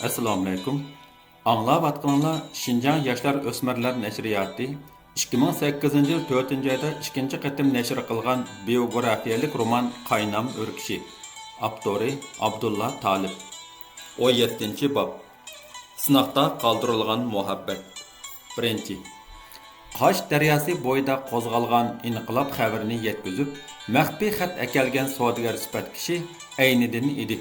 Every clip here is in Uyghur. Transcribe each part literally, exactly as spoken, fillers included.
ئەسسالامۇئەلەيكۇم. ئاڭلاۋاتقىنىڭلار شىنجاڭ ياشلار ئۆسمۈرلەر نەشرىياتى ئىككى مىڭ سەككىزىنچى يىل تۆتىنچى ئايدا ئىككىنچى قېتىم نەشر قىلغان بىيوگرافىيەلىك رومان قاينام ئۆركىشى. ئاپتورى ئابدۇللا تالىپ. ئون يەتتىنچى باب. سىناقتا قالدۇرۇلغان مۇھەببەت. بىرىنچى. قاش دەرياسى بويىدا قوزغالغان ئىنقىلاب خەۋىرىنى يەتكۈزۈپ، مەخپىي خەت ئەكەلگەن سودىگەر سۈپەت كىشى ئەينىدىن ئىدى.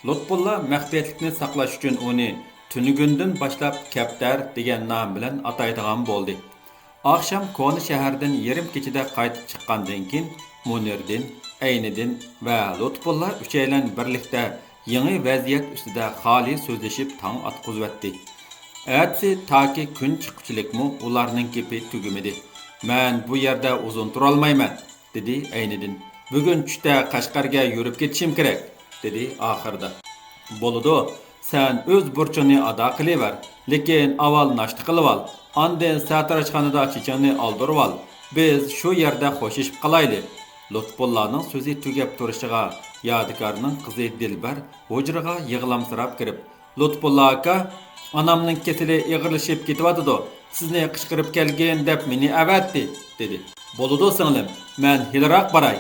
لۇتپۇللا مەخپىيەتلىكنى ساقلاش ئۈچۈن ئۇنى تۈنۈگۈندىن باشلاپ كەپتەر دېگەن نام بىلەن ئاتايدىغان بولدى. ئاخشام كونا شەھەردىن يېرىم كېچىدە قايتىپ چىققاندىن كېيىن، مۇنىردىن، ئەينىدىن ۋە لۇتپۇللا ئۈچەيلەن بىرلىكتە يېڭى ۋەزىيەت ئۈستىدە خالىي سۆزلىشىپ تاڭ ئاتقۇزۇۋەتتى. ئەتىسى تاكى كۈن چىققۇچىلىكمۇ ئۇلارنىڭ گېپى تۈگىمىدى. مەن بۇ يەردە ئۇزۇن تۇرالمايمەن، دېدى ئەينىدىن. بۈگۈن چۈشتە قەشقەرگە يۈرۈپ كېتىشىم كېرەك، دېدى ئاخىرىدا. بولىدۇ، سەن ئۆز بۇرچۇڭنى ئادا قىلىۋەر، لېكىن ئاۋۋال ناشتا قىلىۋال، ئاندىن سەتراچخانىدا چېچىڭنى ئالدۇرۇۋال، بىز شۇ يەردە خوشلىشىپ قالايلى. لۇتپۇللانىڭ سۆزى تۈگەپ تۇرۇشىغا يادىكارنىڭ قىزى دىلبەر ھۇجرىغا يىغلامسىراپ كىرىپ، لۇتپۇللا ئاكا، ئانامنىڭ كېسىلى ئېغىرلىشىپ كېتىۋاتىدۇ. سىزنى قىچقىرىپ كەلگىن دەپ مېنى ئەۋەتتى، دېدى. بولىدۇ سىڭلىم، مەن ھېلىراق باراي.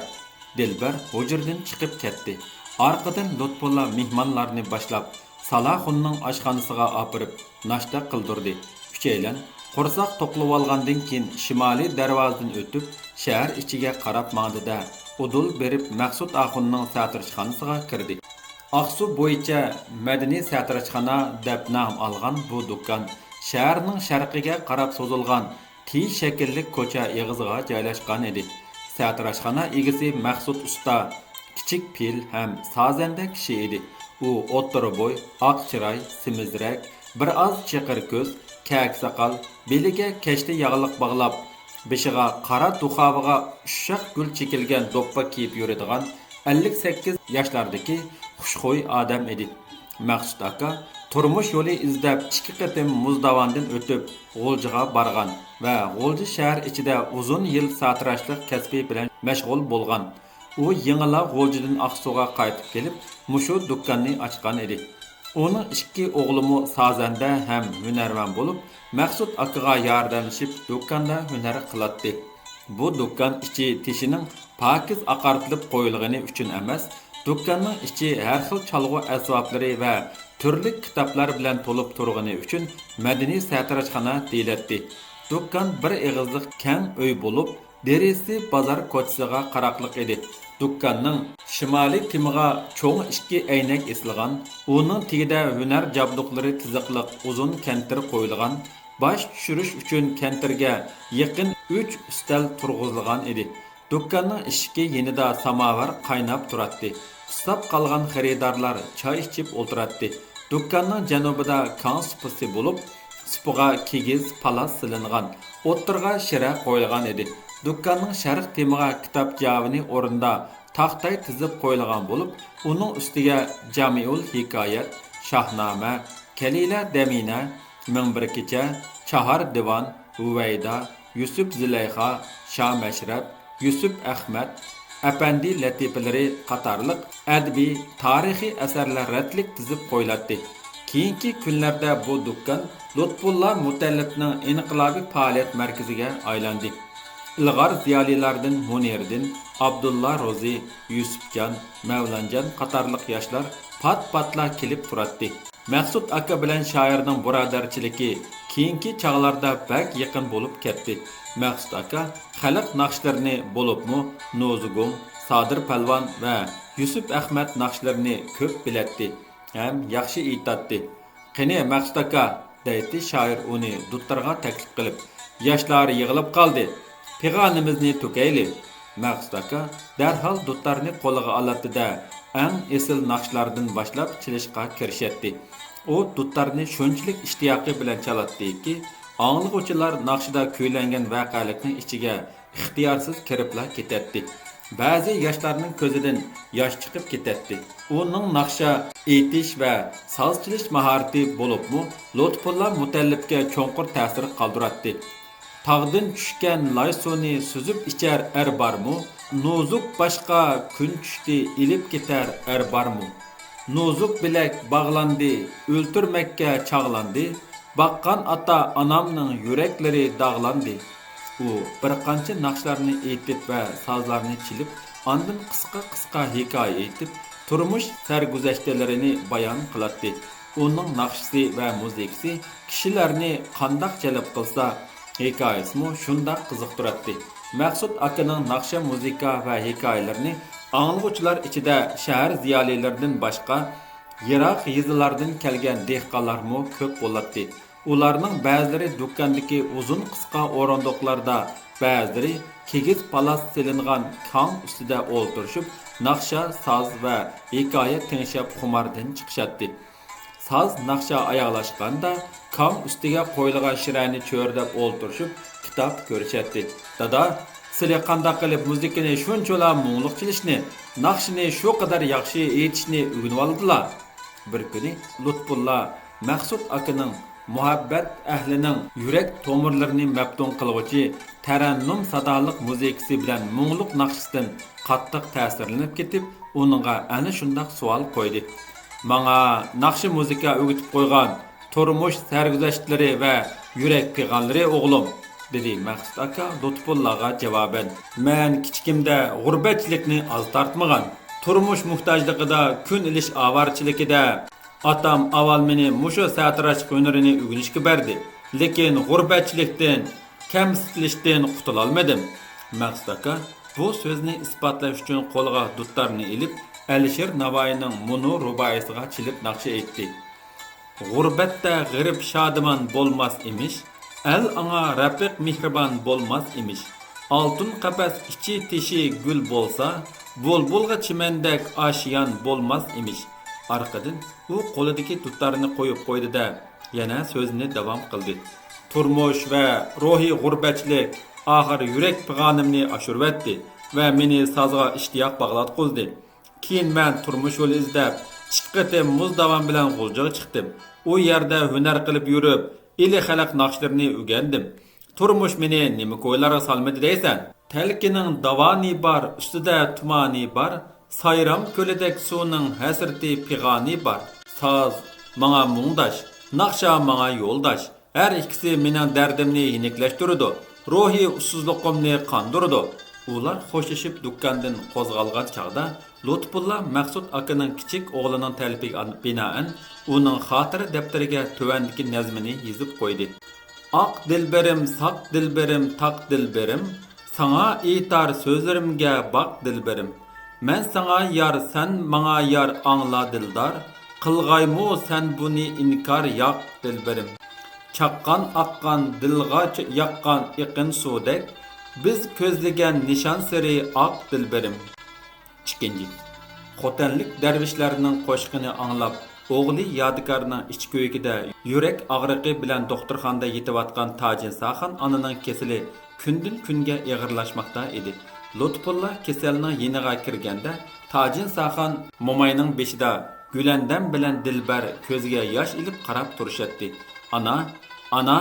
دىلبەر ھۇجرىدىن چىقىپ كەتتى. ئارقىدىن لۇتپۇللا مېھمانلارنى باشلاپ، سالاخۇننىڭ ئاشخانىسىغا ئاپىرىپ ناشتا قىلدۇردى. ئۈچەيلەن قورساق توقلىۋالغاندىن كېيىن شىمالىي دەرۋازىدىن ئۆتۈپ، شەھەر ئىچىگە قاراپ ماڭدى-دە، ئۇدۇل بېرىپ مەخسۇت ئاخۇننىڭ ساتىراشخانىسىغا كىردى. ئاقسۇ بويىچە مەدەنىي ساتىراشخانا دەپ نام ئالغان بۇ دۇكان شەھەرنىڭ شەرقىگە قاراپ سوزۇلغان تى شەكىللىك كوچا ئېغىزىغا جايلاشقان ئىدى. ساتىراشخانا ئىگىسى مەخسۇت ئۇستا كىچىك پېئىل ھەم سازەندە كىشى ئىدى. ئۇ ئوتتۇرا بوي، ئاق چىراي، سېمىزرەك، بىر ئاز چېقىر كۆز، كەكە ساقال، بېلىگە كەشتە ياغلىق باغلاپ، بېشىغا قارا دۇخاۋىغا ئۇششاق گۈل چېكىلگەن دوپپا كىيىپ يۈرىدىغان ئەللىك سەككىز ياشلاردىكى خۇشخۇي ئادەم ئىدى. مەخسۇت ئاكا تۇرمۇش يولى ئىزدەپ ئىككى قېتىم مۇزداۋاندىن ئۆتۈپ غۇلجىغا بارغان ۋە غۇلجا شەھەر ئىچىدە ئۇزۇن يىل ساتىراشلىق كەسپى بىلەن مەشغۇل بولغان. ئۇ يېڭىلا غۇلجىدىن ئاقسۇغا قايتىپ كېلىپ، مۇشۇ دۇكاننى ئاچقان ئىدى. ئۇنىڭ ئىككى ئوغلىمۇ سازەندە ھەم ھۈنەرۋەن بولۇپ، مەخسۇت ئاكىغا ياردەملىشىپ دۇكاندا ھۈنەر قىلاتتى. بۇ دۇكان ئىچى تېشىنىڭ پاكىز ئاقارتىلىپ قويۇلغىنى ئۈچۈن ئەمەس، دۇكاننىڭ ئىچى ھەر خىل چالغۇ ئەسۋابلىرى ۋە تۈرلۈك كىتابلار بىلەن تولۇپ تۇرغىنى ئۈچۈن مەدەنىي ساتىراشخانا دېيىلەتتى. دۇكان بىر ئېغىزلىق كەڭ ئۆي بولۇپ، دېرىزىسى بازار كوچىسىغا قاراقلىق ئىدى. دۇكاننىڭ شىمالىي تېمىغا چوڭ ئىككى ئەينەك ئېسىلغان، ئۇنىڭ تېگىدە ھۈنەر جابدۇقلىرى تىزىقلىق ئۇزۇن كەنتىر قويۇلغان، باش چۈشۈرۈش ئۈچۈن كەنتىرگە يېقىن ئۈچ ئۈستەل تۇرغۇزۇلغان ئىدى. دۇكاننىڭ ئىشىكى يېنىدا ساماۋار قايناپ تۇراتتى. ئۇسساپ قالغان خېرىدارلار چاي ئىچىپ ئولتۇراتتى. دۇكاننىڭ جەنۇبىدا كاڭ سۇپىسى بولۇپ، سۇپىغا كىگىز پالاس سېلىنغان. ئوتتۇرىغا شىرە قويۇلغان ئىدى. دۇكاننىڭ شەرق تېمىغا كىتاب جاۋىنى ئورنىدا تاختاي تىزىپ قويۇلغان بولۇپ، ئۇنىڭ ئۈستىگە جامىئۇل ھېكايەت، شاھنامە، كەلىلە دەمىنە، مىڭ بىر كېچە، چاھار دىۋان، ھۈۋەيدا، يۈسۈپ زۇلەيخا، شامەشرەپ، يۈسۈپ ئەخمەت، ئەپەندى لەتىپىلىرى قاتارلىق ئەدەبىي، تارىخىي ئەسەرلەر رەتلىك تىزىپ قويۇلاتتى. كېيىنكى كۈنلەردە بۇ دۇكان لۇتپۇللا مۇتەللىپنىڭ ئىنقىلابىي پائالىيەت مەركىزىگە ئايلاندى. ئىلغار زىيالىيلاردىن مۇنىردىن، ئابدۇللا روزى، يۈسۈپجان، مەۋلانجان قاتارلىق ياشلار پات-پاتلا كېلىپ تۇراتتى. مەخسۇت ئاكا بىلەن شائىرنىڭ بۇرادەرچىلىكى كېيىنكى چاغلاردا بەك يېقىن بولۇپ كەتتى. مەخسۇت ئاكا خەلق ناخشىلىرىنى، بولۇپمۇ نوزۇگۇم، سادىر پەلۋان ۋە يۈسۈپ ئەخمەت ناخشىلىرىنى كۆپ بىلەتتى ھەم ياخشى ئېيتاتتى. «قېنى، مەخسۇت ئاكا!» دەيتتى شائىر ئۇنى دۇتارغا تەكلىپ قىلىپ، «ياشلار يىغىلىپ قالدى، پىغانىمىزنى تۆكەيلى.» مەخسۇت ئاكا دەرھال دۇتارنى قولىغا ئالاتتى-دە، ئەڭ ئېسىل ناخشىلاردىن باشلاپ چېلىشقا كىرىشەتتى. ئۇ دۇتارنى شۇنچىلىك ئىشتىياقى بىلەن چالاتتىكى، ئاڭلىغۇچىلار ناخشىدا كۈيلەنگەن ۋەقەلىكنىڭ ئىچىگە ئىختىيارسىز كىرىپلا كېتەتتى. بەزى ياشلارنىڭ كۆزىدىن ياش چىقىپ كېتەتتى. ئۇنىڭ ناخشا ئېيتىش ۋە ساز چېلىش ماھارىتى، بولۇپمۇ لۇتپۇللا مۇتەللىپكە چوڭقۇر تەسىر قالدۇراتتى. «تاغدىن چۈشكەن لاي سۇنى سۈزۈپ ئىچەر ئەر بارمۇ؟ نوزۇك باشقا كۈن چۈشتى ئېلىپ كېتەر ئەر بارمۇ؟» نوزۇك بىلەك باغلاندى، ئۆلتۈرمەككە چاغلاندى، باققان ئاتا-ئانامنىڭ يۈرەكلىرى داغلاندى. ئۇ بىر قانچە ناخشىلارنى ئېيتىپ ۋە سازلارنى چېلىپ، ئاندىن قىسقا-قىسقا ھېكايە ئېيتىپ، تۇرمۇش سەرگۈزەشتلىرىنى بايان قىلاتتى. ئۇنىڭ ناخشىسى ۋە مۇزىكىسى كىشىلەرنى قانداق جەلپ قىلسا، ھېكايىسىمۇ شۇنداق قىزىقتۇراتتى. مەخسۇت ئاكىنىڭ ناخشا، مۇزىكا ۋە ھېكايىلىرىنى ئاڭلىغۇچىلار ئىچىدە شەھەر زىيالىيلىرىدىن باشقا، يىراق يېزىلاردىن كەلگەن دېھقانلارمۇ كۆپ بولاتتى. ئۇلارنىڭ بەزىلىرى دۇكاندىكى ئۇزۇن قىسقا ئورۇندۇقلاردا، بەزىلىرى كىگىز پالاس سېلىنغان كاڭ ئۈستىدە ئولتۇرۇشۇپ، ناخشا، ساز ۋە ھېكايە تىڭشاپ خۇماردىن چىقىشاتتى. ساز، ناخشا ئاياغلاشقاندا، كاڭ ئۈستىگە قويۇلغان شىرەنى چۆرىدەپ ئولتۇرۇشۇپ، كىتاب كۆرۈشەتتى. دادا، سىلى قانداق قىلىپ مۇزىكىنى شۇنچىلا مۇڭلۇق چېلىشنى، ناخشىنى شۇ قەدەر ياخشى ئېيتىشنى ئۆگىنىۋالدىلا؟ بىر كۈنى لۇتپۇللا مەخسۇت ئاكىنىڭ مۇھەببەت ئەھلىنىڭ يۈرەك تومۇرلىرىنى مەپتۇن قىلغۇچى تەرەننۇم سادالىق مۇزىكىسى بىلەن مۇڭلۇق ناخشىسىدىن قاتتىق تەسىرلىنىپ كېتىپ، ئۇنىڭغا ئەنە شۇنداق سوئال قويدى. ماڭا ناخشا مۇزىكا ئۆگىتىپ قويغان تۇرمۇش سەرگۈزەشتلىرى ۋە يۈرەك پىغانلىرى ئوغلۇم، دېدى مەخسۇت ئاكا لۇتپۇللاغا جاۋابەن. مەن كىچىكىمدە غۇربەتچىلىكنى ئاز تارتمىغان، تۇرمۇش موھتاجلىقىدا كۈن ئېلىش ئاۋارىچىلىكىدە ئاتام ئاۋۋال مېنى مۇشۇ سەتىراچلىق ھۈنىرىنى ئۆگىنىشكە بەردى. لېكىن غۇربەتچىلىكتىن، كەمسىتىلىشتىن قۇتۇلالمىدىم. مەخسۇت ئاكا بۇ سۆزنى ئىسپاتلاش ئۈچۈن قولىغا دۇتارنى ئېلىپ، ئەلىشىر ناۋايىنىڭ مۇنۇ رۇبائىيسىغا چېلىپ ناخشا ئېيتتى. غۇربەتتە غېرىب شادىمان بولماس ئىمىش، ئەل ئاڭا رەپىق مېھرىبان بولماس ئىمىش. ئالتۇن قەپەس ئىچى تېشى گۈل بولسا، بۇلبۇلغا چىمەندەك ئاشىيان بولماس ئىمىش. ئارقىدىن ئۇ قولىدىكى دۇتارنى قويۇپ قويدى-دە، يەنە سۆزىنى داۋام قىلدى. تۇرمۇش ۋە روھىي غۇربەتچىلىك ئاخىر يۈرەك پىغانىمنى ئاشۇرۇۋەتتى ۋە مېنى سازغا ئىشتىياق باغلاتقۇزدى. كېيىن مەن تۇرمۇش يولى ئىزدەپ، ئىككى قېتىم مۇز داۋان بىلەن غۇلجىغا چىقتىم. ئۇ يەردە ھۈنەر قىلىپ يۈرۈپ، ئىلى خەلق ناخشىلىرىنى ئۆگەندىم. تۇرمۇش مېنى نېمە كويلارغا سالمىدى دەيسەن؟ تەلكىنىڭ داۋانى بار، ئۈستىدە تۇمانى بار، سايرام كۆلىدەك سۇنىڭ ھەسرىتى، پىغانى بار. ساز ماڭا مۇڭداش، ناخشا ماڭا يولداش. ھەر ئىككىسى مېنىڭ دەردىمنى يېنىكلەشتۈرىدۇ، روھىي ئۇسسۇزلۇقۇمنى قاندۇرىدۇ. ئۇلار خوشلىشىپ دۇكاندىن قوزغالغان چاغدا، لۇتپۇللا مەخسۇت ئاكىنىڭ كىچىك ئوغلىنىڭ تەلىپىگە بىنائەن ئۇنىڭ خاتىرە دەپتىرىگە تۆۋەندىكى نەزمىنى يېزىپ قويدى. ئاق دىلبىرىم، ساق دىلبىرىم، تاق دىلبىرىم، ساڭا ئېيتار سۆزلىرىمگە باق دىلبىرىم. مەن ساڭا يار، سەن ماڭا يار، ئاڭلا دىلدار، قىلغايمۇ سەن بۇنى ئىنكار، ياق دىلبىرىم. چاققان ئاققان دىلغا چ-، ياققان ئېقىن سۇدەك، بىز كۆزلىگەن نىشانسېرى ئاق دىلبىرىم. ئىككىنچى. خوتەنلىك دەرۋىشلەرنىڭ قوشىقىنى ئاڭلاپ، ئوغلى يادىكارنىڭ ئىچ كۆيۈكىدە يۈرەك ئاغرىقى بىلەن دوختۇرخانىدا يېتىۋاتقان تاجىنساخان ئانىنىڭ كېسىلى كۈندىن-كۈنگە ئېغىرلاشماقتا ئىدى. لۇتپۇللا كېسەلنىڭ يېنىغا كىرگەندە، تاجىنساخان موماينىڭ بېشىدا گۈلەندەم بىلەن دىلبەر كۆزىگە ياش ئېلىپ قاراپ تۇرۇشاتتى. «ئانا! ئانا!»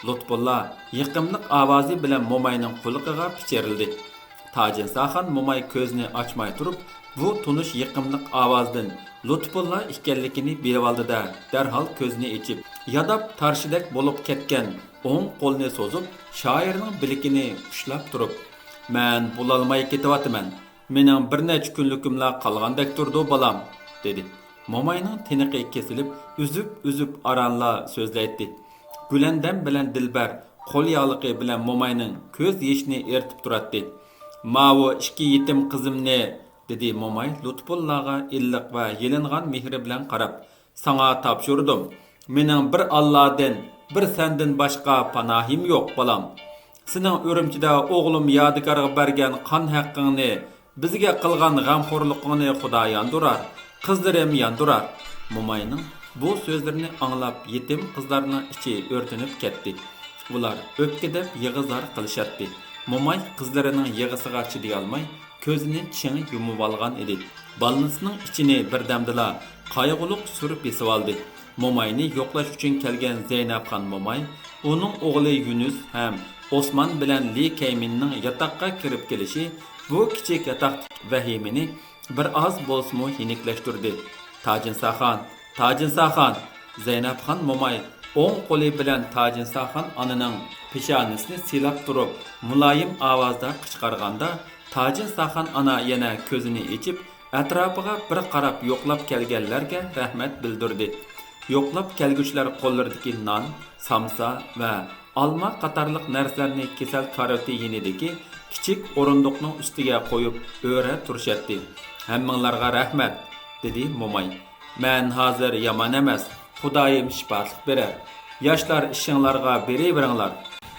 لۇتپۇللا يېقىملىق ئاۋازى بىلەن موماينىڭ قۇلىقىغا پىچىرلىدى. تاجىنساخان موماي كۆزىنى ئاچماي تۇرۇپ، بۇ تونۇش يېقىملىق ئاۋازدىن لۇتپۇللا ئىكەنلىكىنى بىلىۋالدى-دە، دەرھال كۆزىنى ئېچىپ، ياداپ تارشىدەك بولۇپ كەتكەن ئوڭ قولىنى سوزۇپ، شائىرنىڭ بىلىكىنى ئۇشلاپ تۇرۇپ، «مەن بولالماي كېتىۋاتىمەن. مېنىڭ بىر نەچچە كۈنلۈكۈملا قالغاندەك تۇرىدۇ، بالام»، دېدى. موماينىڭ تىنىقى كېسىلىپ، ئۈزۈپ-ئۈزۈپ ئارانلا سۆزلەيتتى. گۈلەندەم بىلەن دىلبەر قول ياغلىقى بىلەن موماينىڭ كۆز يېشىنى ئېرىتىپ تۇراتتى. «ماۋۇ ئىككى يېتىم قىزىمنى»، دېدى موماي لۇتپۇللاغا ئىللىق ۋە يېلىنغان مېھرى بىلەن قاراپ، «ساڭا تاپشۇردۇم. مېنىڭ بىر ئاللادىن، بىر سەندىن باشقا پاناھىم يوق، بالام. سېنىڭ ئۈرۈمچىدە ئوغلۇم يادىكارغا بەرگەن قان ھەققىڭنى، بىزگە قىلغان غەمخورلۇقۇڭنى خۇدا ياندۇرار، قىزلىرىم ياندۇرار.» موماينىڭ بۇ سۆزلىرىنى ئاڭلاپ، يېتىم قىزلارنىڭ ئىچى ئۆرتىنىپ كەتتى. ئۇلار ئۆپكە دەپ يىغا-زار قىلىشاتتى. موماي قىزلىرىنىڭ يىغىسىغا چىدىيالماي، كۆزىنى چىڭ يۇمۇۋالغان ئىدى. بالنىسنىڭ ئىچىنى بىردەمدىلا قايغۇلۇق سۈر بېسىۋالدى. موماينى يوقلاش ئۈچۈن كەلگەن زەينەپخان موماي، ئۇنىڭ ئوغلى يۈنۈس ھەم ئوسمان بىلەن لى كەيمىننىڭ ياتاققا كىرىپ كېلىشى بۇ كىچىك ياتاقتىكى ۋەھىمىنى بىر ئاز بولسىمۇ يېنىكلەشتۈردى. تاجىنساخان، تاجىنساخان! زەينەپخان موماي ئوڭ قولى بىلەن تاجىنساخان ئانىنىڭ پېشانىسىنى سىيلاپ تۇرۇپ، مۇلايىم ئاۋازدا قىچقارغاندا، تاجىنساخان ئانا يەنە كۆزىنى ئېچىپ، ئەتراپىغا بىر قاراپ يوقلاپ كەلگەنلەرگە رەھمەت بىلدۈردى. يوقلاپ كەلگۈچىلەر قوللىرىدىكى نان، سامسا ۋە ئالما قاتارلىق نەرسىلەرنى كېسەل كارىۋىتى يېنىدىكى كىچىك ئورۇندۇقنىڭ ئۈستىگە قويۇپ ئۆرە تۇرۇشاتتى. ھەممىڭلارغا رەھمەت، دېدى موماي. مەن ھازىر يامان ئەمەس، خۇدايىم شىپالىق بېرەر. ياشلار ئىشىڭلارغا بېرىۋېرىڭلار.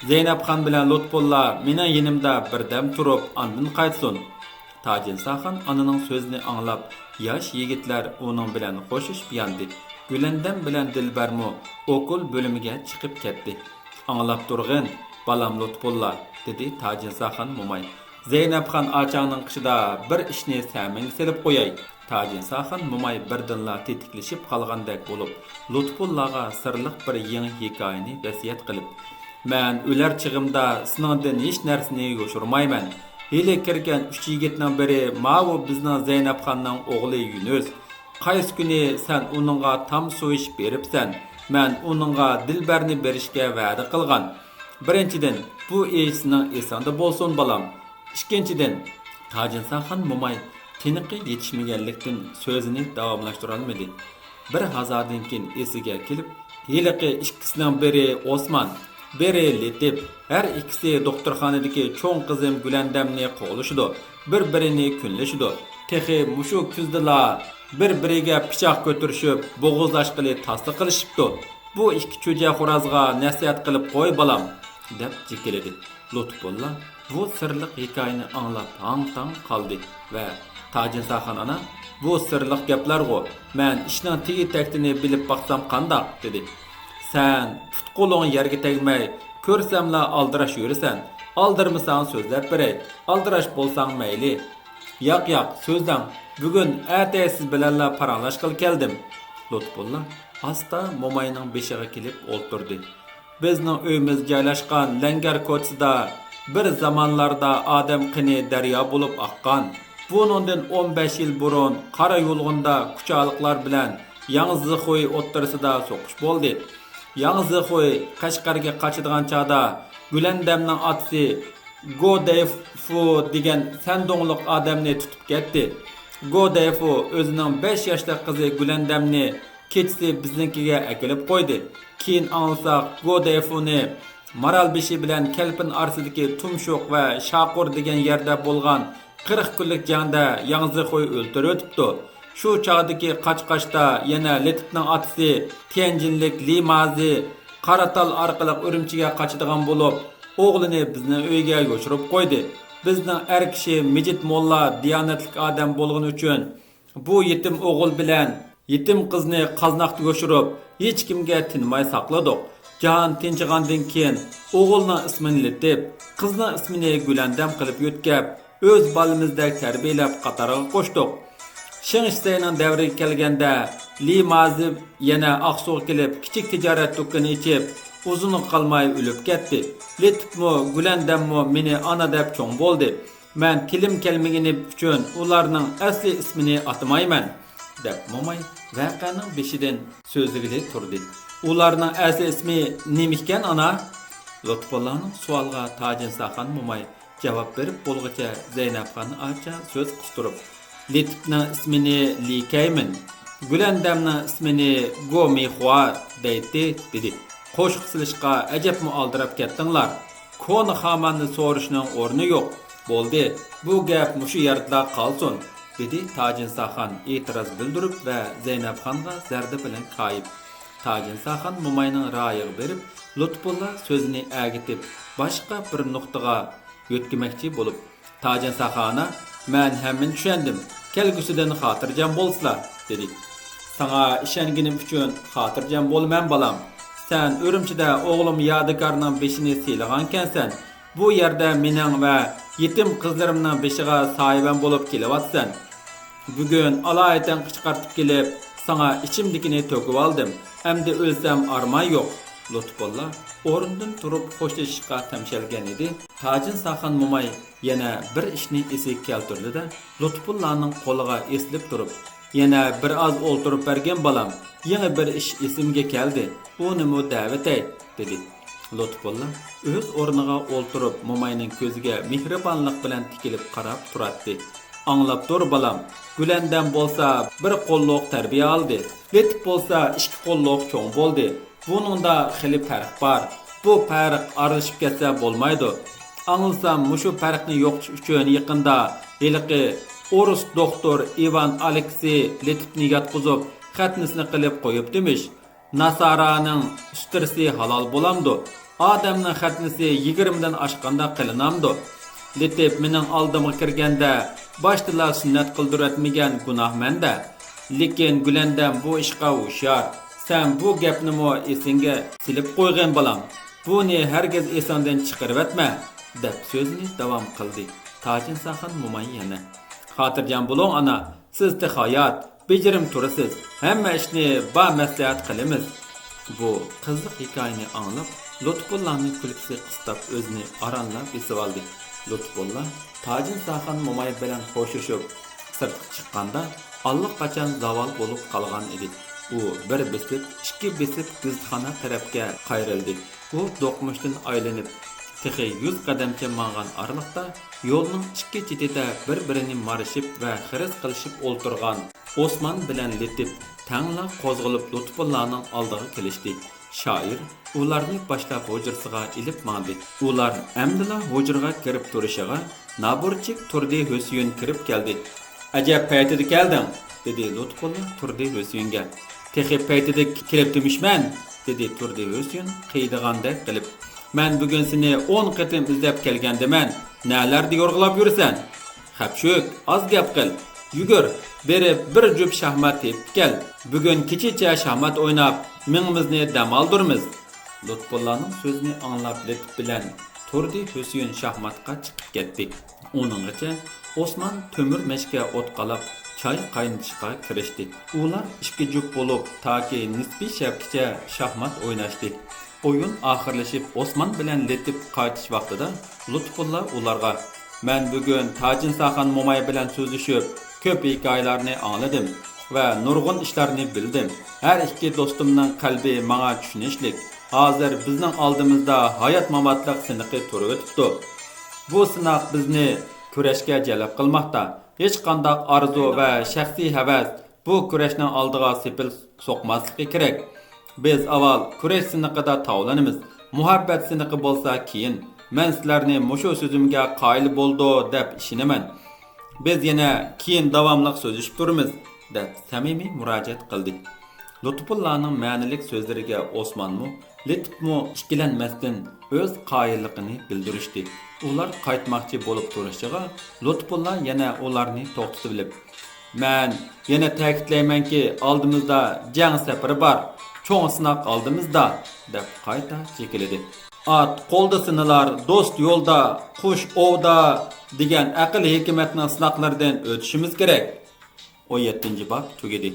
زەينەپخان بىلەن لۇتپۇللا مېنىڭ يېنىمدا بىردەم تۇرۇپ ئاندىن قايتسۇن. تاجىنساخان ئانىنىڭ سۆزىنى ئاڭلاپ، ياش يىگىتلەر ئۇنىڭ بىلەن خوشلىشىپ ياندى. گۈلەندەم بىلەن دىلبەرمۇ ئوكۇل بۆلۈمىگە چىقىپ كەتتى. ئاڭلاپ تۇرغىن، بالام لۇتپۇللا، دېدى تاجىنساخان موماي. زەينەپخان ئاچاڭنىڭ قېشىدا بىر ئىشنى سەمىڭگە سېلىپ قوياي. تاجىنساخان موماي بىردىنلا تېتىكلىشىپ قالغاندەك بولۇپ، لۇتپۇللاغا سىرلىق بىر يېڭى ھېكايىنى ۋەسىيەت قىلىپ، مەن ئۆلەر چېغىمدا سېنىڭدىن ھېچ نەرسىنى يوشۇرمايمەن. ھېلى كىرگەن ئۈچ يىگىتنىڭ بىرى ماۋۇ بىزنىڭ زەينەپخاننىڭ ئوغلى يۈنۈس. قايسى كۈنى سەن ئۇنىڭغا تام سۇ ئىچىپ بېرىپسەن، مەن ئۇنىڭغا دىلبەرنى بېرىشكە ۋەدە قىلغان. بىرىنچىدىن، بۇ ئىش سېنىڭ ئېسىڭدە بولسۇن، بالام. ئىككىنچىدىن، تاجىنساخان موماي تىنىقى يېتىشمىگەنلىكتىن سۆزىنى داۋاملاشتۇرالمىدى. بىر ھازادىن كېيىن ئېسىگە كېلىپ، ھېلىقى ئىككىسىنىڭ بىرى ئوسمان، بىرى لېتىپ، ھەر ئىككىسى دوختۇرخانىدىكى چوڭ قىزىم گۈلەندەمنى قوغلىشىدۇ، بىر-بىرىنى كۈنلىشىدۇ. تېخى مۇشۇ كۈزدىلا بىر-بىرىگە پىچاق كۆتۈرۈشۈپ، بوغۇزلاشقىلى تاسلا قىلىشىپتۇ. بۇ ئىككى چۈجە خورازغا نەسىھەت قىلىپ قوي، بالام، دەپ جېكىلىدى. لۇتپۇللا بۇ سىرلىق ھېكايىنى ئاڭلاپ ھاڭ-تاڭ قالدى ۋە تاجىنساخان ئانا، بۇ سىرلىق گەپلەرغۇ، مەن ئىشنىڭ تېگى-تەكتىنى بىلىپ باقسام قانداق؟ دېدى. سەن پۇت-قولۇڭ يەرگە تەگمەي، كۆرسەملا ئالدىراش يۈرىسەن. ئالدىرىمىساڭ سۆزلەپ بېرەي، ئالدىراش بولساڭ مەيلى. ياق، ياق، سۆزلەڭ، بۈگۈن ئەتە سىز بىلەنلا پاراڭلاشقىلى كەلدىم. لۇتپۇللا ئاستا موماينىڭ بېشىغا كېلىپ ئولتۇردى. بىزنىڭ ئۆيىمىز جايلاشقان لەڭگەر كوچىسىدا بىر زامانلاردا ئادەم قېنى دەريا بولۇپ ئاققان. بۇنىڭدىن ئون بەش يىل بۇرۇن قارا يۇلغۇندا كۇچالىقلار بىلەن ياڭ زىخۇي ئوتتۇرىسىدا سوقۇش بولدى. ياڭ زىخۇي قەشقەرگە قاچىدىغان چاغدا گۈلەندەمنىڭ ئاتىسى گو دەيفۇ دېگەن سەندۇڭلۇق ئادەمنى تۇتۇپ كەتتى. گو دەيفۇ ئۆزىنىڭ بەش ياشلىق قىزى گۈلەندەمنى كېچىسى بىزنىڭكىگە ئەكېلىپ قويدى. كېيىن ئاڭلىساق، گو دەيفۇنى مارالبېشى بىلەن كەلپىن ئارىسىدىكى تۇمشۇق ۋە شاقۇر دېگەن يەردە بولغان قىرىق كۈنلۈك جەڭدە ياڭ زىخۇي ئۆلتۈرۈۋېتىپتۇ. شۇ چاغدىكى قاچ-قاچتا يەنە لېتىپنىڭ ئاتىسى تيەنجىنلىك لى مازى قاراتال ئارقىلىق ئۈرۈمچىگە قاچىدىغان بولۇپ، ئوغلىنى بىزنىڭ ئۆيگە يوشۇرۇپ قويدى. بىزنىڭ ئەر كىشى مىجىت موللا دىيانەتلىك ئادەم بولغىنى ئۈچۈن، بۇ يېتىم ئوغۇل بىلەن يېتىم قىزنى قازناقتا يوشۇرۇپ، ھېچكىمگە تىنماي ساقلىدۇق. جاھان تىنچىغاندىن كېيىن، ئوغۇلنىڭ ئىسمىنى لېتىپ، قىزنىڭ ئىسمىنى گۈلەندەم قىلىپ يۆتكەپ، ئۆز بالىمىزدەك تەربىيەلەپ قاتارغا قوشتۇق. شېڭ شىسەينىڭ دەۋرىگە كەلگەندە، لى مازى يەنە ئاقسۇغا كېلىپ، كىچىك تىجارەت دۇكىنى ئېچىپ، ئۇزۇنغا قالماي ئۆلۈپ كەتتى. لېتىپمۇ، گۈلەندەممۇ مېنى ئانا دەپ چوڭ بولدى. مەن تىلىم كەلمىگىنى ئۈچۈن ئۇلارنىڭ ئەسلى ئىسمىنى ئاتىمايمەن، دەپ موماي ۋەقەنىڭ بېشىدىن سۆزلىگىلى تۇردى. ئۇلارنىڭ ئەسلى ئىسمى نېمىكەن، ئانا؟ لۇتپۇللانىڭ سوئالىغا تاجىنساخان موماي جاۋاب بېرىپ بولغۇچە زەينەپخان ئاچا سۆز قىستۇرۇپ، لېتىپنىڭ ئىسمىنى لى كەيمىن، گۈلەندەمنىڭ ئىسمىنى گو مىخۇا دەيتتى، دېدى. قوشۇق سېلىشقا ئەجەبمۇ ئالدىراپ كەتتىڭلار. كونا خاماننى سورىشنىڭ ئورنى يوق. بولدى، بۇ گەپ مۇشۇ يەردىلا قالسۇن، دېدى تاجىنساخان ئېتىراز بىلدۈرۈپ ۋە زەينەپخانغا زەردە بىلەن كايىپ. تاجىنساخان موماينىڭ رايىغا بېرىپ، لۇتپۇللا سۆزىنى ئەگىتىپ، باشقا بىر نۇقتىغا يۆتكىمەكچى بولۇپ، تاجىنساخان ئانا، مەن ھەممىنى چۈشەندىم، كەلگۈسىدىن خاتىرجەم بولسىلا، دېدى. ساڭا ئىشەنگىنىم ئۈچۈن خاتىرجەم بولىمەن، بالام. سەن ئۈرۈمچىدە ئوغلۇم يادىكارنىڭ بېشىنى سىيلىغانكەنسەن، بۇ يەردە مېنىڭ ۋە يېتىم قىزلىرىمنىڭ بېشىغا سايىۋەن بولۇپ كېلىۋاتىسەن. بۈگۈن ئالايىتەن قىچقارتىپ كېلىپ، ساڭا ئىچىمدىكىنى تۆكۈۋالدىم. ئەمدى ئۆلسەم ئارمان يوق. لۇتپۇللا ئورنىدىن تۇرۇپ خوشلىشىشقا تەمشەلگەن ئىدى. تاجىنساخان موماي يەنە بىر ئىشنى ئېسىگە كەلتۈردى-دە، لۇتپۇللانىڭ قولىغا ئېسىلىپ تۇرۇپ، يەنە بىر ئاز ئولتۇرۇپ بەرگىن، بالام، يېڭى بىر ئىش ئېسىمگە كەلدى، ئۇنىمۇ دەۋېتەي، دېدى. لۇتپۇللا ئۆز ئورنىغا ئولتۇرۇپ، موماينىڭ كۆزىگە مېھرىبانلىق بىلەن تىكىلىپ قاراپ تۇراتتى. ئاڭلاپ تۇر، بالام، گۈلەندەم بولسا بىر قوللۇق تەربىيە ئالدى، لېتىپ بولسا ئىككى قوللۇق چوڭ بولدى. بۇنىڭدا خېلى پەرق بار. بۇ پەرق ئارىلىشىپ كەتسە بولمايدۇ. ئاڭلىسام، مۇشۇ پەرقنى يوقىتىش ئۈچۈن يېقىندا ھېلىقى ئورۇس دوختۇر ئىۋان ئالېكسېي لېتىپنى ياتقۇزۇپ، خەتنىسىنى قىلىپ قويۇپتىمىش. ناسارانىڭ ئۈستىرىسى ھالال بولامدۇ؟ ئادەمنىڭ خەتنىسى يىگىرمىدىن ئاشقاندا قىلىنامدۇ؟ لېتىپ مېنىڭ ئالدىمغا كىرگەندە، باشتىلا سۈننەت قىلدۇرۇۋەتمىگەن گۇناھ مەندە. لېكىن گۈلەندەم بۇ ئىشقا ھوشيار. سەن بۇ گەپنىمۇ ئېسىڭگە سېلىپ قويغىن، بالام. بۇنى ھەرگىز ئېسىڭدىن چىقىرىۋەتمە، دەپ سۆزىنى داۋام قىلدى تاجىنساخان موماي يەنە. خاتىرجەم بولۇڭ، ئانا، سىز تېخى ھايات، بېجىرىم تۇرىسىز، ھەممە ئىشنى بامەسلىھەت قىلىمىز. بۇ قىزىق ھېكايىنى ئاڭلاپ، لۇتپۇللانىڭ كۈلكىسى قىستاپ، ئۆزىنى ئارانلا بېسىۋالدى. لۇتپۇللا تاجىنساخان موماي بىلەن خوشلىشىپ، سىرتقا چىققاندا، ئاللىقاچان زاۋال بولۇپ قالغان ئىدى. ئۇ بىر بېسىپ، ئىككى بېسىپ گۈزىتخانا تەرەپكە قايرىلدى. ئۇ دوقمۇشتىن ئايلىنىپ، تېخى يۈز قەدەمچە ماڭغان ئارىلىقتا، يولنىڭ ئىككى چېتىدە بىر-بىرىنى مارىشىپ ۋە خىرىس قىلىشىپ ئولتۇرغان ئوسمان بىلەن لېتىپ تەڭلا قوزغىلىپ لۇتپۇللانىڭ ئالدىغا كېلىشتى. شائىر ئۇلارنى باشلاپ ھۇجرىسىغا ئېلىپ ماڭدى. ئۇلار ئەمدىلا ھۇجرىغا كىرىپ تۇرۇشىغا، نابۇرچىك تۇردى ھۈسيۈن كىرىپ كەلدى. ئەجەب پەيتىدە كەلدىڭ، دېدى لۇتپۇللا تۇردى ھۈسيۈنگە. تېخى پەيتىدە كېلىپتىمىشمەن، دېدى تۇردى ھۈسيۈن قىيىدىغاندەك قىلىپ. مەن بۈگۈن سېنى ئون قېتىم ئىزدەپ كەلگەندىمەن. نەلەردە يورغىلاپ يۈرىسەن؟ خەپچۈك، ئاز گەپ قىل. يۈگۈر، بېرىپ بىر جۈپ شاھمات تېپىپ كەل. بۈگۈن كېچىچە شاھمات ئويناپ، مېڭىمىزنى دەم ئالدۇرىمىز. لۇتپۇللانىڭ سۆزىنى ئاڭلاپ لېتىپ بىلەن تۇردى ھۈسيۈن شاھماتقا چىقىپ كەتتى. ئۇنىڭغىچە ئوسمان تۆمۈر مەشكە ئوت قالاپ، چاي قاينىتىشقا كىرىشتى. ئۇلار ئىككى جۈپ بولۇپ، تاكى نىسپىي شەپكىچە شاھمات ئويناشتى. ئويۇن ئاخىرلىشىپ، ئوسمان بىلەن لېتىپ قايتىش ۋاقتىدا لۇتپۇللا ئۇلارغا، مەن بۈگۈن تاجىنساخان موماي بىلەن سۆزلىشىپ، كۆپ ھېكايىلەرنى ئاڭلىدىم ۋە نۇرغۇن ئىشلارنى بىلدىم. ھەر ئىككى دوستۇمنىڭ قەلبى ماڭا چۈشىنىشلىك. ھازىر بىزنىڭ ئالدىمىزدا ھايات-ماماتلىق سىنىقى تۇرۇۋېتىپتۇ. بۇ سىناق بىزنى كۈرەشكە جەلپ قىلماقتا. ھېچقانداق ئارزۇ ۋە شەخسىي ھەۋەس بۇ كۈرەشنىڭ ئالدىغا سېپىل سوقماسلىقى كېرەك. بىز ئاۋۋال كۈرەش سىنىقىدا تاۋلىنىمىز. مۇھەببەت سىنىقى بولسا كېيىن. مەن سىلەرنى مۇشۇ سۆزۈمگە قايىل بولدى دەپ ئىشىنىمەن. بىز يەنە كېيىن داۋاملىق سۆزلىشىپ تۇرىمىز، دەپ سەمىمىي مۇراجىئەت قىلدى. لۇتپۇللانىڭ مەنىلىك سۆزلىرىگە ئوسمانمۇ، لېتىپمۇ ئىككىلەنمەستىن ئۆز قايىللىقىنى بىلدۈرۈشتى. ئۇلار قايتماقچى بولۇپ تۇرۇشىغا، لۇتپۇللا يەنە ئۇلارنى توختىتىۋېلىپ، مەن يەنە تەكىتلەيمەنكى، ئالدىمىزدا جەڭ سەپىرى بار، چوڭ سىناق ئالدىمىزدا، دەپ قايتا جېكىلىدى. ئات قولدا سىنىلار، دوست يولدا، قۇش ئوۋدا دېگەن ئەقىل ھېكمەتنىڭ سىناقلىرىدىن ئۆتۈشىمىز كېرەك. ئون يەتتىنچى باب تۈگىدى.